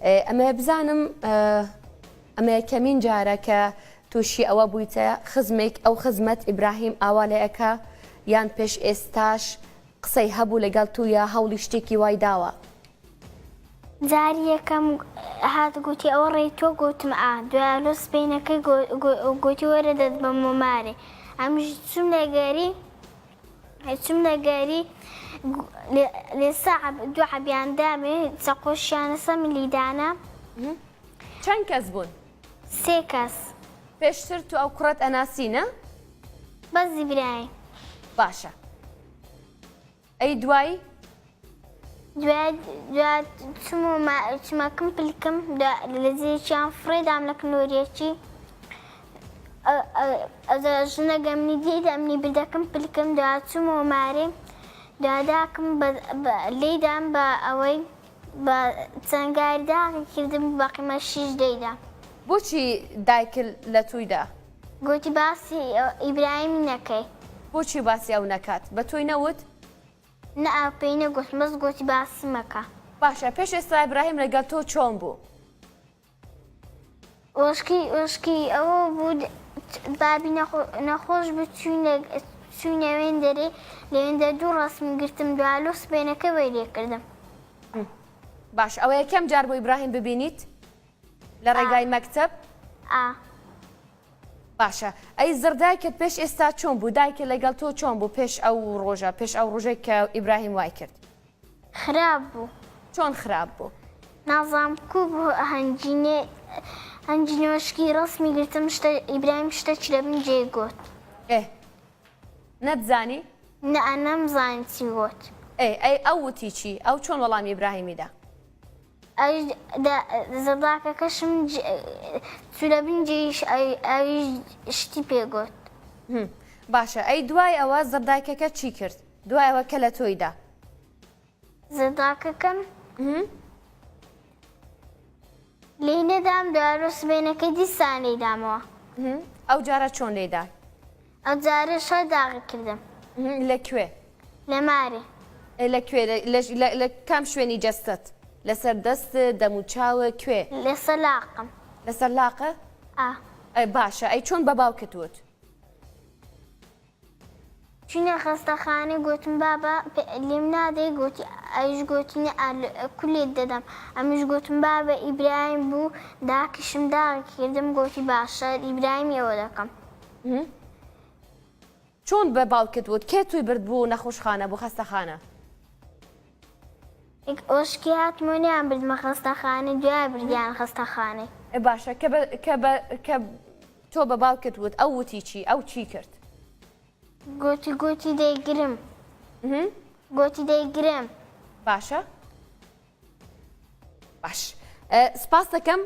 ئەمەوێ بزانم ئەمە یەکەمین جارە کە تووشی ئەوە بوویتە خزمێک ئەو خزمەت ئیبراهیم ئاوا لێ ئەکا یان پێش ئێستاش قسەی هەبوو لەگەڵ تویا هەوڵی شتێکی وای داوە؟ جاری یەکەم هات گوتی ئەوە ڕێی تۆ گوتم ئا دوای لۆ سبەینەکەی گوتی وەرە دەتبەمەوە مارێ ئەمش چووم لەگەری چوم لە گەری لێ سەعب دوو عەبیان دامێ چەقۆشیان لەسەر ملی دانا. چەند کەس بوون؟ سێ کەس. پێشتر تو ئەو کوڕەت ئەناسی نا؟ بەس ئیبراهیم. باشە ئەی دوایی؟ دوای دوای چوم و چمەکم پلکم لە جێیەکیان فڕێ دام لە کنۆریەکی ئەجا ژنە گەمنی دیت ئەمنی بردەکم پلکم دوا چوومەوە مارێ دوا داکم لێی دام بە ئەوەی بە چەنگاری داقی کردم بە قیمە شیش لێی دام. بۆچی دایکت لە توی دا؟ گۆتی باسی ئیبراهیمی نەکەی. بۆچی باسی ئەو نەکات؟ بە تۆی نەوت؟ نەئا پێی نەگۆتم بەس گۆتی باسی مەکە. باشە پێش ئێستا ئیبراهیم لەگەڵ تۆ چۆن بوو؟ وەشکی وەشکی ئەوە بوو بابی نەخۆش بوو چوینە چوینە وێندەرێ لەوێندە دوو ڕەسمی گرتم دوا لۆ سبەینەکە وەی لێ کردم. باش ئەوە یەکەم جار بوو ئیبراهیم ببینیت لە ڕێگای مەکتەب؟ ئا. باشە ئەی زڕدایکت پێش ئێستا چۆن بوو دایکت لەگەڵ تۆ چۆن بوو پێش ئەو ڕۆژە پێش ئەو ڕۆژەی کە ئیبراهیم وای کرد؟ خراپ بوو. چۆن خراپ بوو؟ نازانم کو بوو هەنجینێ هەنجینۆشکی ڕەسمی گرتم شتە ئیبراهیم شتەکی لە بن جێی گۆت. ئێ نەتزانی؟ نە نەمزانی چی گۆت. ئێ ئەی ئەو وتی چی؟ ئەو چۆن وەڵامی ئیبراهیمی دا؟ ئەویش دە زڕداکەکەشم چوو لە بن جێیش ئەویش شتی پێ گۆت. باشە ئەی دوای ئەوە زڕدایکەکە چی کرد؟ دوای ئەوە کە لە تۆی دا. زڕداکەکەم لێی نەدام دوارۆ سبەینەکەی دیسان لێی دامەوە. ئەو جارە چۆن لێی دای؟ ئەو جارەش هەر داغی کردم. لە کوێ؟ لە مارێ. لە کوێ؟ لە کام شوێنی جەستەت؟ لەسەر دەستت، دەموچاوت، کوێ؟ لەسەر لاقم. لەسەر لاقە؟ ئا. باشە ئەی چۆن بە باوکت وت؟ چوینە خەستەخانە گۆتم بابە لێم نادەی گۆتی ئەویش گۆتی نە کو لێت دەدەم ئەمیش گۆتم بابە ئیبراهیم بوو داکیشم داغی کردم گۆتی باشە ئیبراهیمی ئەوە دەکەم. چۆن بە باوکت وت کێ توی برد بو نەخوشخانە بو خەستەخانە؟ ئۆشکی هاتمەوە نەیان بردمە خەستەخانە دوای بردیان خەستەخانەی. باشە کە بە کە بە کە تۆ بە باوکت وت ئەو وتی چی ئەو چی کرد؟ گۆتی گۆتی دەیگرم گۆتی دەیگرم. باشە باش سپاست دەکەم.